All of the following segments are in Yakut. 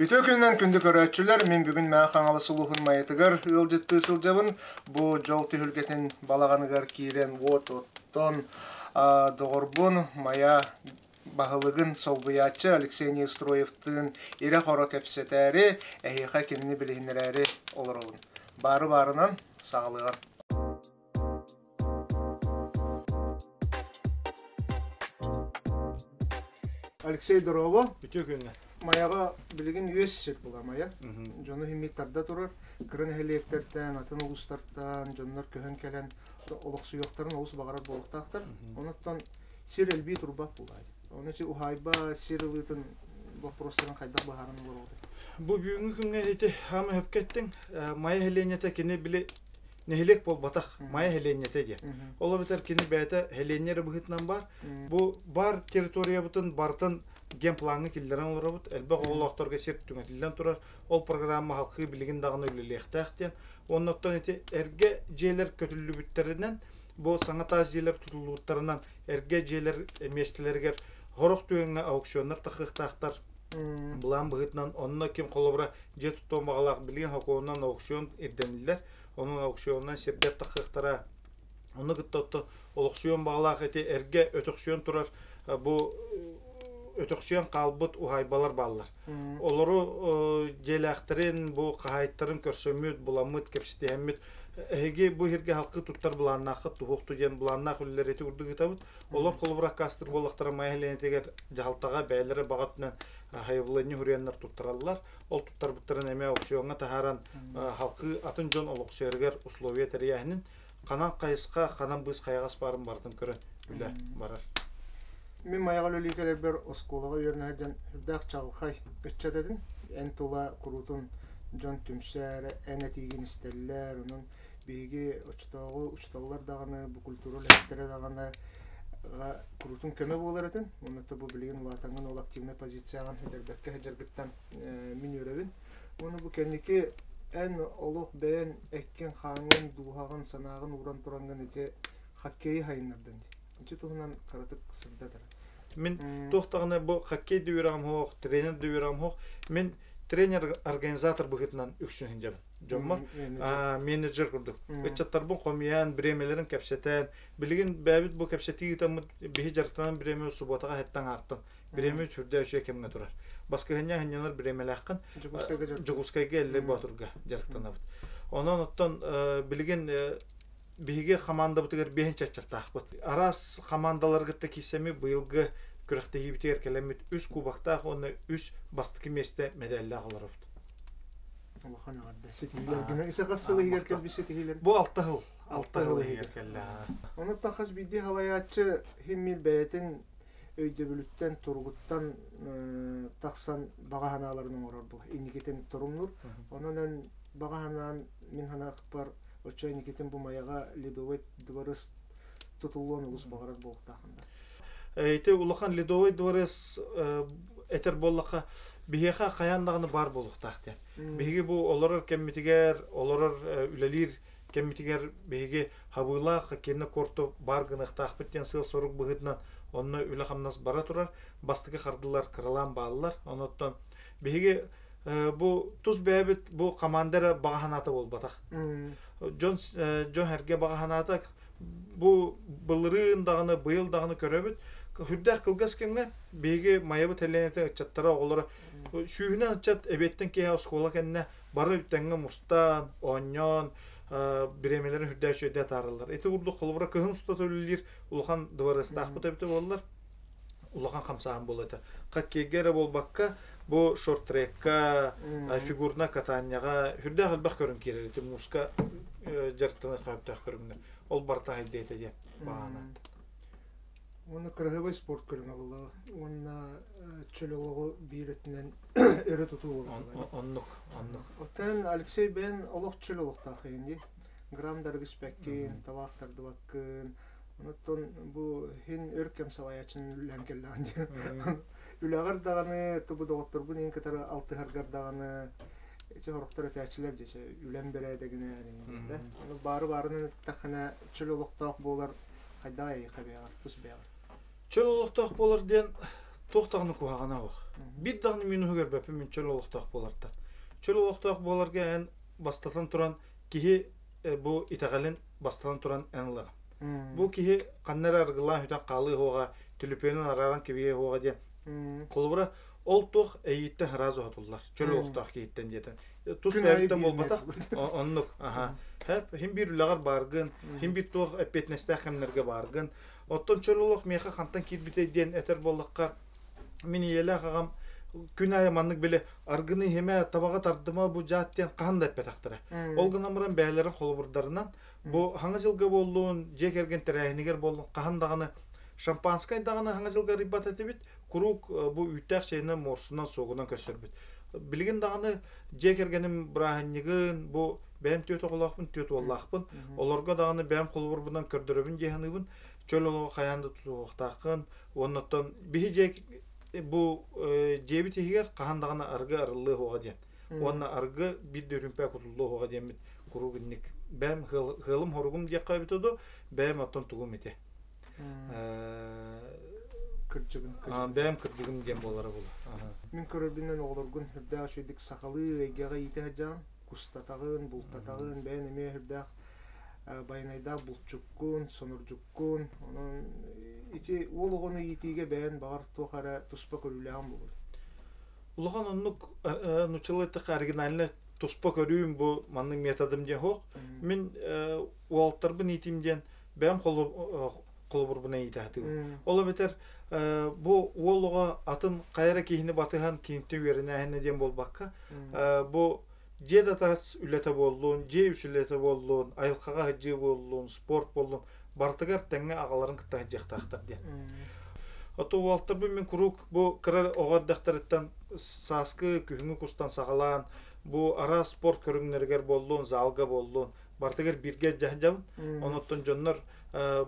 Үтүө күнүнэн күндү көрөөччүлэр, мин бүгүн Мэҥэ Хаҥалас улууһун Майатыгар ыалдьыттыы сылдьабын. Бу дьол түһүлгэтин балаҕаныгар киирэн уот оттон доҕорбун Майа баһылыгын солбуйааччы Алексей Неустроевтыын ирэ-хоро кэпсэтээри, эһиэхэ кинини билиһиннэрээри олоробун. Баары баарынан саҕалыаҕын. Алексей дорообо. Үтүө күннэр. Майаҕа билигин үөс сир була Майа. Дьону иһиммит тарда турар. Кыра нэһилиэктэртэн, атын улуустартан дьоннор көһөн кэлэн олохсуйуохтарын олус баҕарар буолуохтаахтар. Онуттан сир элбии турбат буолаай. Ону ити уһаайба сир ылыытын боппуруостарын хайдах быһааран олоробут? Бу бүгүҥҥү күҥҥэ ити хаама сөпкө эттиҥ. Майа нэһилиэнньэтэ кини били нэһилиэк буолбатах, Майа нэһилиэнньэтэ диэн. Ол эбэтэр кини бэйэтэ нэһилиэнньэ эрэ быһыытынан баар. Бу бар территориябытын барытын генплаҥҥа киллэрэн олоробут. Элбэх оҕолоохторго сир түҥэтиллэн турар. Ол программа халхыы билигин даҕаны үлэлиэхтээх диэн. Оннуттан ити эргэ дьиэлэр көтүллүбүттэринэн, бу саҥа таас дьиэлэр тутуллубуттарынан эргэ дьиэлэр миэстэлэригэр сорох түгэҥҥэ аукционнар тахыахтаахтар. Былаан быһыытынан онно ким холобура дьиэ туттуон баҕалаах билигин сокуонунан аукцион ирдэниллэр. Онон аукционунан сирдэр тахыахтара. Ону кытта отто олохсуйуон баҕалаах ити эргэ өтөхсүйэн турар бу өтөхсүйэн хаалбыт уһаайбалар бааллар. Олору дьиэлээхтэрин, бу хаһаайыттарын көрсөммүт, буламмыт, кэпсэтиһэммит эһиги бу иһиргэ халкы туттар былааннааххыт туһуохту диэн былааннаах үлэлэри ити курдук ыытабыт. Олор холобура аккаастыыр буоллахтара Майа нэһилиэнньэтигэр дьаһалтаҕа бэйэлэрэ баҕа өттүнэн хайабылыанньа суруйаннар туттараллар. Ол туттарбыттарын эмиэ аукциоҥҥа таһааран халкы атын дьон олохсуйарыгар условия тэрийээһинин ханан хайысха, ханан быыс хайаҕас баарын барытын көрөн үлэ барар. Мин Майаҕа үлэлии кэлэрбэр оскуолаҕа үөрэнэ сылдьан сүрдээх чаҕылхай ыччат этим. Эн тула куруутун дьон түмсэр, эн этиигин истэллэр. Онон биһиги оччотооҕу учууталлар даҕаны, бу культура үлэһиттэрэ даҕаны куруутун көмө буолар этим. Уонна бу билигин улаатаҥҥын ол активнай позицияҕын сүтэрбэккэ сылдьаргыттан мин үөрэбин. Уонна бу кэнники эн олох бэйэн эккин-хааҥҥын, дууһаҕын, санааҕын ууран тураҥҥын ити хоккейы сайыннардын дии. Ити туһунан кыратык сырдатар. Мин туох даҕаны бу хоккей да үөрэҕим суох, тренер да үөрэҕим суох. Мин тренер-организатор быһыытынан үксүн сылдьабын. Дьоммор менеджер курдук. Ыччаттарбын хомуйан, бириэмэлэрин кэпсэтэн, билигин бэйэбит бу кэпсэтии ыытаммыт биһи дьарыктанан бириэмэ субуотаҕа хэттэн аартан. Бириэмэ сүрдээх үчүгэй кэмҥэ турар. Баскыһынньа сынньанар бириэмэлээххин Дьокуускайга Эллэй Боотурга дьарыктанабыт. Онон оттон билигин биһиги хамаандабытыгар биэһин чаччаттаахпыт. Араас хамаандалары кытта киирсэммит быйылгы күрэхтэһиибитигэр кэлэммит үс кубоктаах уонна үс бастакы миэстэ мэдээллээх олоробут. Улахан эҕэрдэ. Ситиһиилэргинэ ise хас сыл иһигэр кэлбит ситиһиилэр? Бу алта сыл. Алта сыл иһигэр кэллэ. Онуттан хас биирдии халайааччы химмил бэйэтин өйдөбүлүттэн, туругуттан тахсан баҕа санааларын оҥорор була. Инникитин торумнуур. Онон эн баҕа санаан мин санаахпар оччо инникитин бу Майаҕа ледовый дворец тутуллуон олус баҕарар буолуохтаахын да. Ити улахан ледовый дворец этэр буоллахха биһиэхэ хайаан даҕаны баар буолуохтаах диэн. Биһиги бу олорор кэммитигэр, олорор үлэлиир кэммитигэр биһиги хабыылаах хоккейнай корту баар гыныахтаахпыт диэн сыал-сорук быһыытынан онно үлэ-хамнас бара турар. Бастакы хардылар кыралаан бааллар. Онуттан биһиги бу тус бэйэбит бу команда эрэ баҕа санаата буолбатах. Дьон дьон эргэ баҕа санаата бу былырыын даҕаны быйыл даҕаны көрөбүт. Сүрдээх кылгас кэмҥэ биһиги Майабыт Эллэнэтэ ыччаттара оҕолоро сүүһүнэн ыччат эбиэттэн киэһэ оскуола кэннэ бары тэҥҥэ мустан, оонньоон, бириэмэлэрин үрдээх үчүгэйдик атаараллар. Ити курдук холобура кыһын устата үлэлиир улахан дыбарыастаахпыт эбитэ буоллар, улахан хамсааһын буолуо этэ. Хоккейга эрэ буолбакка, бу шорт-трекка, фигурнай катанияҕа үрдээх элбэх көрүҥ киирэр. Ити мууска дьарыктанар сөптөөх көрүҥнэр. Ол барыта хайдыа этэ диэн баҕанаат. Уонна кыраһыабай спорт көрүҥэ буолла. Уонна чөл олоҕу биир өттүнэн өрө тутуу буолла. Оннук, оннук. Оттон Алексей бэйэн олох чөл олохтоох иһин дии. Грамм да арыгы испэккин, табаах тардыбаккын. Онуттан бу хин өр кэм салайааччын үлээн кэллэҕин дии. Үлэҕэр даҕаны, тубу доҕотторбун иһин кытары алтыһаргар даҕаны ити сорохтор этээччилэр дьэ үлэм бэрээдэгинэ да. Ону баары баарынан эттэххинэ чөл олохтоох буолар хайдах эйиэхэ бэйэҕэр тус бэйэҕэр? Чөл олохтоох буолар диэн Туох даҕаны куһаҕана суох. Биир даҕаны минуһу көрбөппүн мин чөл олохтоох буолартан. Чөл олохтоох буоларга эн бастатан туран киһи бу итэҕэлин бастатан туран эн ылаҕын. Бу киһи ханна эрэ аргылаан сүтэн хаалыы уоҕа, түлүпүөнүн арааран кэбиһиэ уоҕа диэн. Холобура, ол туох эйииттэн ыраас уһатыллар, чөл олохтоох киһиттэн диэтэн. Тус бэйэбиттэн буолбатах, оннук. Аха. Хим биир үлэҕэр бааргын, хим биир туох эппиэтинэстээх кэмнэргэ бааргын. Оттон чөл олох миэхэ хантан киирбитэй диэн этэр буоллахха, мин ийэлээх аҕам күн аайы маннык били аргыны иһимэ, табаҕы тардыма бу дьаат диэн хаһан да эппэтэхтэрэ. Ол гынан баран бэйэлэрин холобурдарынан бу хаҥа дьылга буоллун, дьиэ кэргэн тэрээһинигэр буоллун хаһан даҕаны шампанскай даҕаны хаҥа дьылга арыйбат этибит, куруук бу үүттээх чэйинэн, муорсунан, суогунан көрсөрбүт. Билигин даҕаны дьиэ кэргэним бырааһынньыгын бу бэйэм түөрт оҕолоохпун, түөрт уоллаахпын. Олорго даҕаны бэйэм холобурбунан көрдөрөбүн дии саныыбын. Чөл олоҕу хайаан да тутуһуохтааххын. Уоннаттан биһи дьиэ бу дьиэбит иһигэр хаһан даҕаны аргы арыллыа суоҕа диэн. Уонна аргы биир да үрүмпэ кутуллуо суоҕа диэммит куруук инник. Бэйэм ыалым хоругум диэххэ эбитэ дуу, бэйэм оттон тугум ити. Кырдьыгым. Бэйэм кырдьыгым диэн буолара буолуо. Мин көрөрбүнэн оҕолоргун үрдээх үчүгэйдик сахалыы эйгэҕэ иитэ сылдьаҕын, кустатаҕын, бултатаҕын, бэйэн эмиэ үрдээх байанайдаах булчуккун, сонордьуккун. Онон ити уол оҕону иитиигэ бэйэн баҕар туох эрэ туспа көрүүлээҕин буолуо. Улахан оннук нууччалыы эттэххэ оригинальнай туспа көрүүм бу маннык методым диэн суох. Мин уолаттарбын иитим диэн бэйэм холобурбунан иитэ сатыыбын. Ол эбэтэр бу уол оҕо атын хайа эрэ киһини батыһан киниттэн үөрэнээһинэ диэн буолбакка, бу дьиэ да тас үлэтэ буоллун, дьиэ үс үлэтэ буоллун, айылҕаҕа сылдьыы буоллун, спорт буоллун, барытыгар тэҥҥэ аҕаларын кытта сылдьыахтаахтар диэн. Ото уолаттарбын мин куруук бу кыра оҕо эрдэхтэриттэн сааскы, күһүҥҥү кустан саҕалаан, бу араас спорт көрүҥнэригэр буоллун, залга буоллун, барытыгар бииргэ сылдьабын. Онуттан дьоннор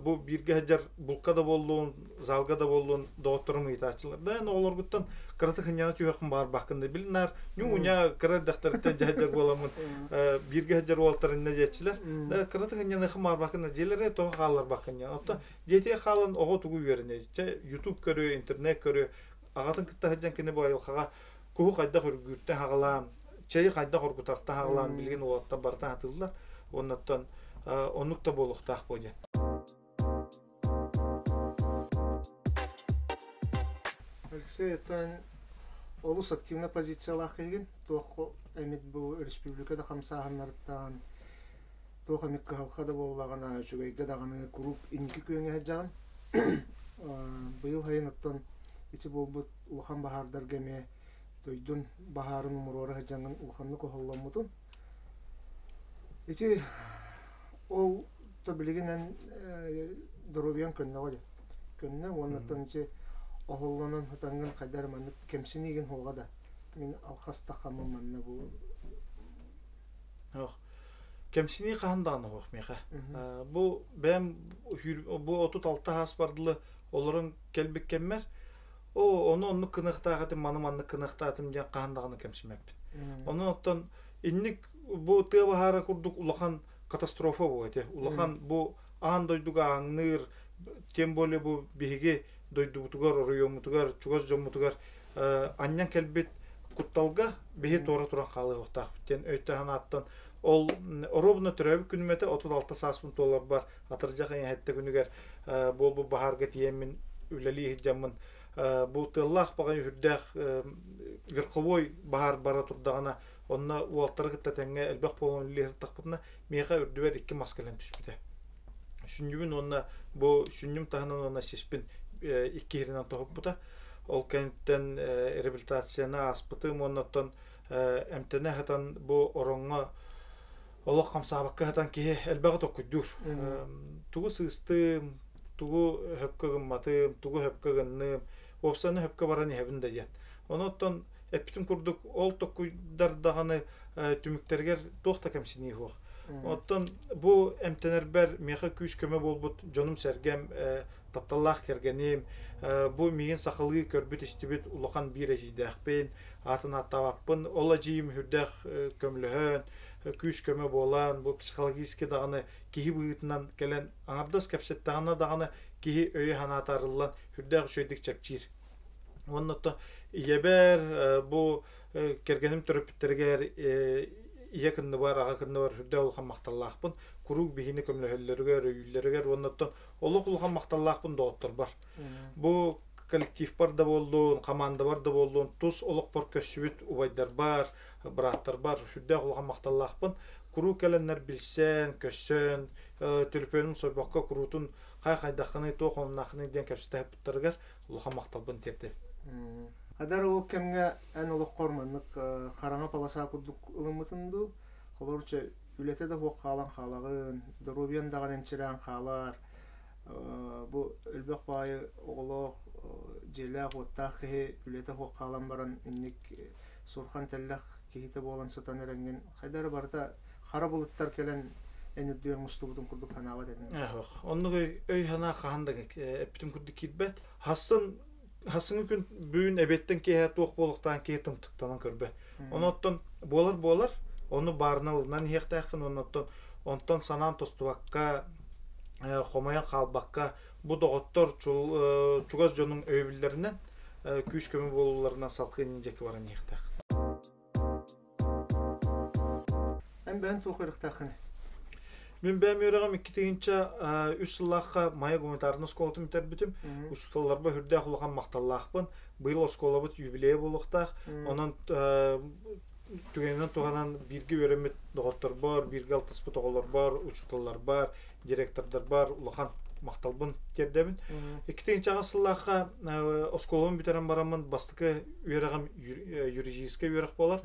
бу бииргэ сылдьар булка да буоллун, залга да буоллун доҕотторум ыйытааччылар. Да эн оҕолоргуттан кыратык сынньана түһүөххүн баҕарбаккын да билин наар ньууня кыра эрдэхтэриттэн дьаһдьар буоламмын бииргэ сылдьар уолаттар иннэ диэччилэр. Да кыратык сынньаныаххын баҕарбаккын да дьиэлэрэ тоҕо хаалларбаккын диэн. Оттон дьиэтигэр хаалан оҕо тугу үөрэнэр? Чэ YouTube көрүө, интернет көрүө. Аҕатын кытта сылдьан кини бу айылҕаҕа куһу хайдах үргүүртэн хаҕалаан, чэйи хайдах оргутартан хаҕалаан билигин уолаттар барытын атыыллар. Оннуттан оннук да буолуохтаах буо диэн. Алексей, это олус активна позициялаах киһигин. Туох эмит бу республика да хамсааһыннарыттан туох эмит кыһалҕа да буоллаҕына, үчүгэйгэ даҕаны куруук инники күөҥҥэ сылдьаҕын. Быйыл сайын оттон ити буолбут улахан баһаардарга эмиэ дойдун баһаарын умуруора сылдьаҥҥын улаханнык оһолломмутун. Ити ол то билигин эн доруобуйаҥ көннөҕө дии. Көннө уонна ити оһоллонон сытаҥҥын хайда эрэ маннык кэмсиниигин суоҕа да. Мин алхастаххаммын манна бу Ох, кэмсинии хаһан даҕаны суох миэхэ. Бу бэйэм бу 36 аас бардылы олорон кэлбит кэммэр оо, ону оннук гыныахтаах этим, маны маннык гыныахтаатым диэн хаһан даҕаны кэмсимэппин. Онон оттон инник бу тыа баһаара курдук улахан катастрофа буо этэ. Улахан бу аан дойдуга ааҥныыр, тем более бу биһиги дойдубутугар, оройуоммутугар, чугас дьоммутугар анньан кэлбит кутталга биһи туора туран хаалыахтаахпыт диэн өйтө санааттан ол оруобуна төрөөбүт күнүм этэ 36 сааспын туоларбар атырдьах ыйын күнүгэр буолбут баһаарга тиийэммин үлэлии сылдьаммын бу тыаллаах баҕайы үрдээх верховой баһаар бара турдаҕына онно уолтары кытта тэҥҥэ элбэх буолан үлэлии сырыттахпытына миэхэ үрдүбэр икки мас кэлэн түспүтэ сүнньүбүн уонна бу сүнньүм таһынан уонна сиспин икки иһиринэн тоһуппута ол кэнниттэн реабилитацияны ааспытым уонна оттон эмтэнэ сытан бу ороҥҥо олох хамсаабакка сытан киһи элбэҕи токкуйдуур. Тугу сыыстым, тугу хөпкө гымматым, тугу хөпкө гынным, уопсаны хөпкө баран иһэбин да диэн. Онон эппитим курдук ол токкуйдар даҕаны түмүктэригэр туох да кэмсинии суох. Оттон бу эмтэнэрбэр миэхэ күүс-көмө буолбут дьонум-сэргэм, тапталлаах кэргэним, бу миигин сахалыы көрбүт-истибит улахан биир эдьиийдээхпин, аатын ааттаабаппын. Ол эдьиийим сүрдээх көмөлөһөн, күүс-көмө буолан, бу психологически даҕаны киһи быһыытынан кэлэн аҥардас кэпсэттэҕинэ даҕаны киһи өйө-санаата арыллан сүрдээх үчүгэйдик чэпчиир. Уонна то ийэбэр бу кэргэним төрөппүттэригэр ийэ кынныбар, аҕа кынныбар үрдэ улахан махталлаахпын. Куруук биһини көмөлөһөллөрүгэр, өйүүллэригэр уонна оттон олох улахан махталлаахпын доҕотторбор. Бу коллективпар да буоллун, командабар да буоллун, тус олохпор көрсүбүт убайдарбар, бырааттарбар сүрдээх улахан махталлаахпын. Куруук кэлэннэр билсэн, көрсөн, төлөпүөнүм сойбокко куруутун хай хайдаххыный, туох оннааххыный диэн кэпсэтэ улахан махталбын тиэрдэбин. Адар ол кэмҥэ эн олоххор маннык хараҥа полоса курдук ылыммытын дуу, холобурча үлэтэ да суох хаалан хаалаҕын, доруобуйан даҕаны энчирээн хаалар, бу элбэх баайы оҕолоох, дьиэлээх-уоттаах киһи үлэтэ суох хаалан баран инник сурхан тэллэх киһитэ буолан сытан эрэҥҥин хайда эрэ барыта хара былыттар кэлэн эн үрдүгэр мустубутун курдук санаабат этим. Оннук өй-санаа хаһан да эппитим курдук киирбэт. Хассын хассыҥҥы күн бүгүн эбиэттэн киэһэ туох буолуохтаан киһи тымтыктанан көрбөт. Онуоттан буолар буолар, ону баарына ылынан иһиэхтээххин, оннуттан онтон санаан тостубакка, хомойон хаалбакка, бу доҕоттор чугас дьонуҥ өйөбүллэринэн күүс-көмө буолууларынан салгыы иннин диэки баран иһиэхтээх. Эн бэйэн туох үөрэхтээххиний? Мин бэйэм үөрэҕим 2003 сыллаахха Майа гуманитарнай оскуолатын бүтэрбитим. Учууталларба үрдээх улахан махталлаахпын. Быйыл оскуолабыт юбилейа буолуохтаах. Онон түгэнинэн туһанан бииргэ үөрэммит доҕотторбор, бииргэ алтыспыт оҕолорбор, учууталларбар, директордарбар улахан махталбын тиэрдэбин. 2008 сыллаахха оскуолабын бүтэрэн бараммын бастакы үөрэҕим юридическай үөрэх буолар.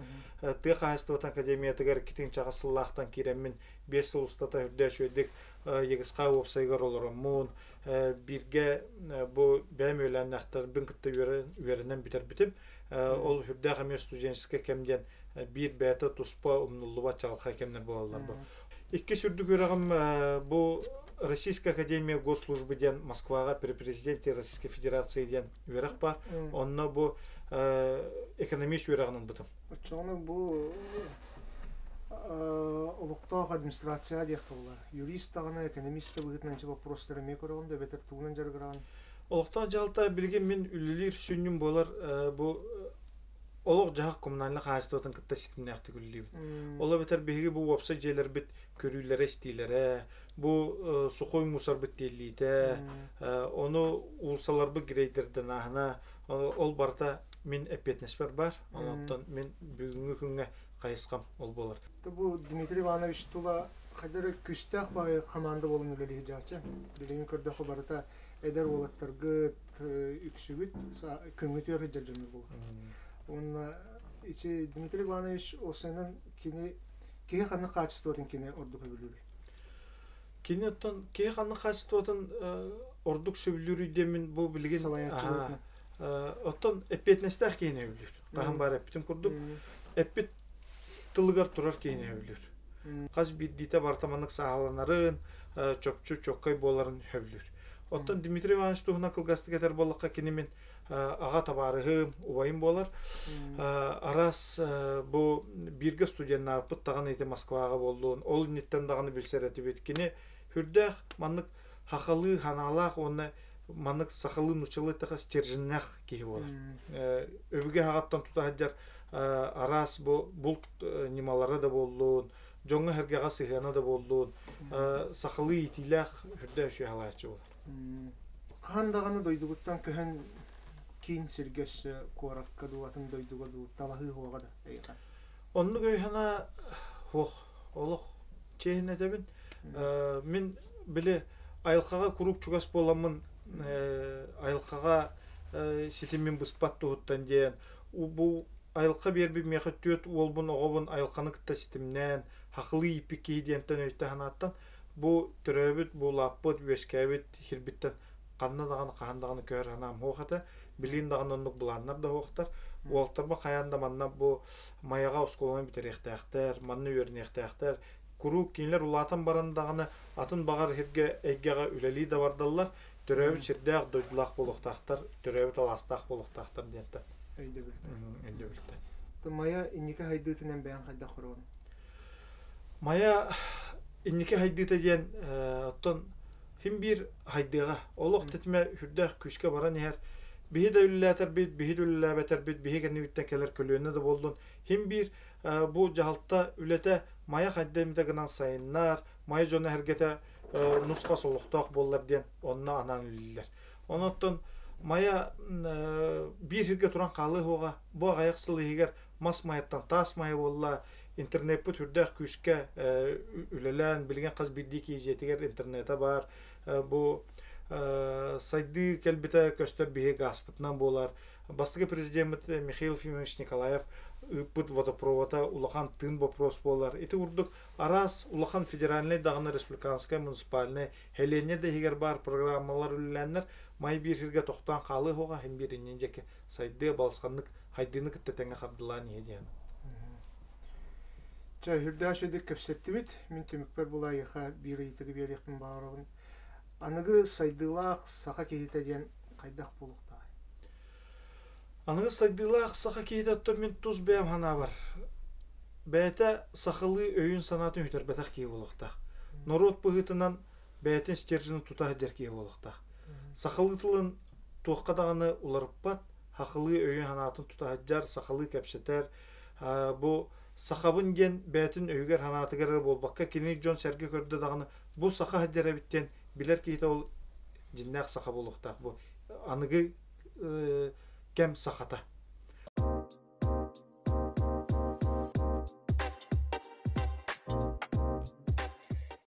Тыа хаһаайыстыбатын академиятыгар 2008 сыллаахтан киирэммин 5 сыл устата үрдэ үчүгэйдик ЕГСХ уопсайыгар олороммун, бииргэ бу бэйэм үөлээннээхтэрбин кытта үөрэнэн бүтэрбитим. Ол үрдээх эмиэ студенческай кэм диэн биир бэйэтэ туспа умнуллубат чаҕылхай кэмнэр буолаллар бу. Иккис үрдүк үөрэҕим бу Российская академия госслужбы диэн Москваҕа при президенте Российской Федерации диэн үөрэх баар. Онно бу экономист үөрэҕин ылбытым. Оччоҕуна бу олохтоох администрация диэх буолла. Юрист даҕаны, экономист да быһыытынан ити боппуруостары эмиэ көрөҕүн да эбэтэр тугунан дьарыгыраҕын? Олохтоох дьаһалта билигин мин үлэлиир сүнньүм буолар бу олох-дьаһах коммунальнай хаһаайыстыбатын кытта ситимнээхтик үлэлиибит. Ол эбэтэр биһиги бу уопсай дьиэлэрбит көрүүлэрэ-истиилэрэ, бу сухой мусорбыт тиэллиитэ, ону уулуссаларбыт грейдердэнааһына, ол барыта мин эппиэтинэспэр баар. Онтон мин бүгүҥҥү күҥҥэ хайысхам ол буолар. Бу Дмитрий Иванович тула хайдах эрэ күүстээх баҕайы хамаанда буолан үлэлиир дьаача. Билигин көрдөххө барыта эдэр уолаттаргыт үксүгүт көҥүтүөр сылдьар дьоннор буолар. Уонна ити Дмитрий Иванович осенан кини киһи ханнык хаачыстыбатын кини ордук сөбүлүүрүй? Кини оттон киһи ханнык хаачыстыбатын ордук сөбүлүүрүй диэммин бу билигин салайааччы оттон эппиэтинэстээх киһини сөбүлүүр. Хаһан баар эппитим курдук эппит тылыгар турар киһини сөбүлүүр. Хас биирдиитэ барыта маннык сааһыланарын, чопчу чоккай буоларын сөбүлүүр. Оттон Дмитрий Иванович туһунан кылгастык этэр буоллахха, кини мин аҕа табаарыһым, убайым буолар. Араас бу бииргэ студеннаабыппыт даҕаны ити Москваҕа буоллун, ол инниттэн даҕаны билсэр этибит. Кини сүрдээх маннык хахалыы ханаалаах уонна маннык сахалыы нууччалыы эттэххэ стерженнээх киһи буолар. Өбүгэ аҕаттан тута сылдьар араас бу булт ньымалара да буоллун, дьоҥҥо-сэргэҕэ сыһыана да буоллун, сахалыы иитиилээх үрдэ үчүгэй халааччы буолар. Хаһан даҕаны дойдугуттан көһөн киин сиргэ өссө куоракка дуу, атын дойдуга дуу талаһыы суоҕа да эйиэхэ? Оннук өй-санаа суох. Олох чиэһин этэбин. Мин били айылҕаҕа куруук чугас буоламмын айылҕаҕа ситимин быспат туһуттан диэн бу айылҕа биэрбит миэхэ түөрт уолбун оҕобун айылҕаны кытта ситимнээн хахылыы ииппит киһи диэнтэн өйтө санааттан бу төрөөбүт булааппыт үөскээбит сирбиттэн ханна даҕаны хаһан даҕаны көһөр санаам суох этэ билигин даҕаны оннук былааннар да суохтар уолтарба хайаан да манна бу Майаҕа оскуоланы бүтэриэхтээхтэр манна үөрэниэхтээхтэр куруук кинилэр улаатан баран даҕаны атын баҕар сиргэ эйгэҕэ үлэлии да бардаллар төрөөбүт сирдээх дойдулаах буолуохтаахтар, төрөөбүт алаастаах буолуохтаахтар диэнтэн. Өйдөбүлтэн. Өйдөбүлтэн. Майа инники хайдыытынан бэйэҥ хайдах көрөҕүн? Майа инники хайдыыта диэн оттон хим биир хайдыаҕа. Олох тэтимэ үрдээх күүскэ баран иһэр. Биһи да үлэлээтэрбит, биһи да үлэлээбэтэрбит, биһи кэннибиттэн кэлэр көлүөнэ да буоллун, хим биир бу дьаһалта үлэтэ Майа хайда эмитэ гынан сайыннар, Майа дьоно эһэргэтэ нус-хас олохтоох буоллар диэн онно анаан үлэлииллэр. Онон Майа биир сиргэ туран хаалыы суоҕа. Бу аҕыйах сыл иһигэр мас майаттан таас мае буолла, интернеппит үрдээх күүскэ үлэлээн, билигин хас биирдии киһи дьиэтигэр интернета баар. Бу сайдыы кэлбитэ көстөр биһи гааспытынан буолар. Бастакы президеммит Михаил Ефимович Николаев ыыппыт водопровода улахан тыын вопрос буолар. Ити курдук араас улахан федеральнай даҕаны республиканскай, муниципальнай, хэлиэнньэ да иһигэр баар программалар үлэлээннэр май биир сиргэ тохтоон хаалыы суоҕа иһин биир иннин диэки сайдыа балысханнык хайдыыны кытта тэҥҥэ хардылаан иһэ диэн. Чэ, үрдээх үчүгэйдик кэпсэттибит. Мин түмүкпэр булайыха биир ыйытыгы биэриэхпин баҕарабын. Аныгы сайдыылаах саха киһитэ диэн хайдах буолуохтааҕый? Аныгы сайдыылаах саха киһитэ оттон мин тус бэйэм санаабар бэйэтэ сахалыы өйүн-санаатын сүтэрбэтэх киһи буолуохтаах. Норуот быһыытынан бэйэтин стерженин тута сылдьар киһи буолуохтаах. Сахалыы тылын туохха даҕаны уларыппат, сахалыы өйүн-санаатын тута сылдьар, сахалыы кэпсэтэр, бу сахабын диэн бэйэтин өйүгэр-санаатыгар эрэ буолбакка, кини дьон-сэргэ көрдө даҕаны бу саха сылдьар эбит диэн билэр киһитэ ол дьиннээх саха буолуохтаах. Бу аныгы кэм сахата.